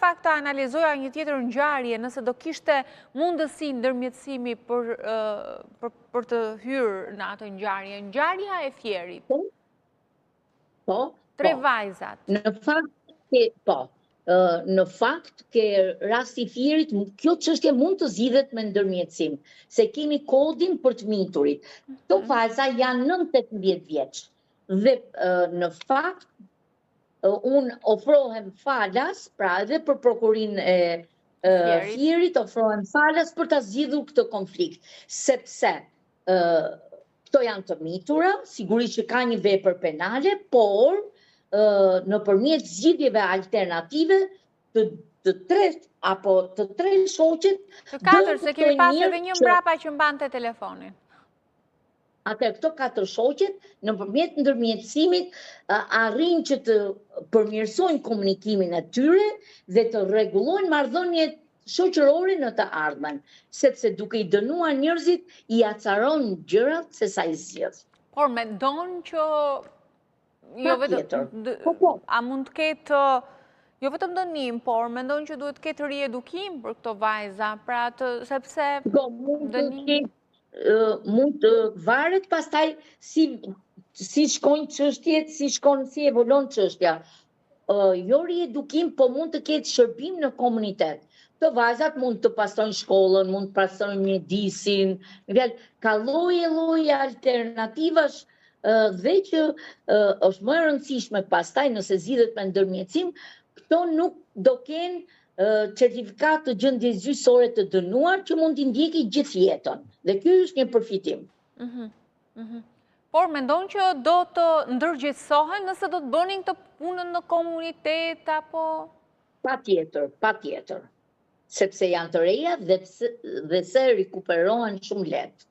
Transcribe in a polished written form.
fakt të analizoja një tjetër ngjarje, nëse do kishte mundësi ndërmjetësimi për për për të hyrë në atë ngjarje, ngjarja e Fierit. Po. Po. Tre po. vajzat. Në fakt, ke, po. Në fakt, ke rasti i Fierit, kjo çështje mund të zgjidhet me ndërmjetësim, se kemi kodin për të miturit. Këto mhm. vajza janë nën 18 vjeç. Dhe në fakt, unë ofrohem falas, pra edhe për prokurorinë e Fierit, ofrohem falas për ta zgjidhur këtë konflikt, sepse këto janë të mitura, sigurisht që ka një vepër penale, por nëpërmjet zgjidhjeve alternative të të tre apo të tre shoqet të katër se kemi pas edhe një mbrapa që mbante telefonin. Atëherë këto katër shoqet, nëpërmjet ndërmjetësimit, arrijnë që të përmirësojnë komunikimin e tyre dhe të rregullojnë marrëdhëniet shoqërore në të ardhmen, sepse duke i dënuar njerëzit i acaron gjërat se sa i zgjidh. Por mendon që jo vetëm po, po. a mund të ketë jo vetëm dënim, por mendon që duhet të ketë riedukim për këto vajza, pra të sepse po, mund të ketë mund të varet pastaj si si shkojnë çështjet, si shkon, si evolon çështja. Jo riedukim, po mund të ketë shërbim në komunitet. Këto vajzat mund të pastrojnë shkollën, mund të pastrojnë mjedisin, me fjalë, ka lloje lloje alternativash dhe që është më e rëndësishme pastaj nëse zgjidhet me ndërmjetësim, këto nuk do kenë certifikatë të gjendjes gjyqësore të dënuar që mund t'i ndjeki gjithë jetën. Dhe ky është një përfitim. Mhm. Mhm. Por mendon që do të ndërgjegjësohen nëse do të bënin këtë punën në komunitet apo Patjetër, patjetër. Sepse janë të reja dhe dhe se rikuperohen shumë lehtë.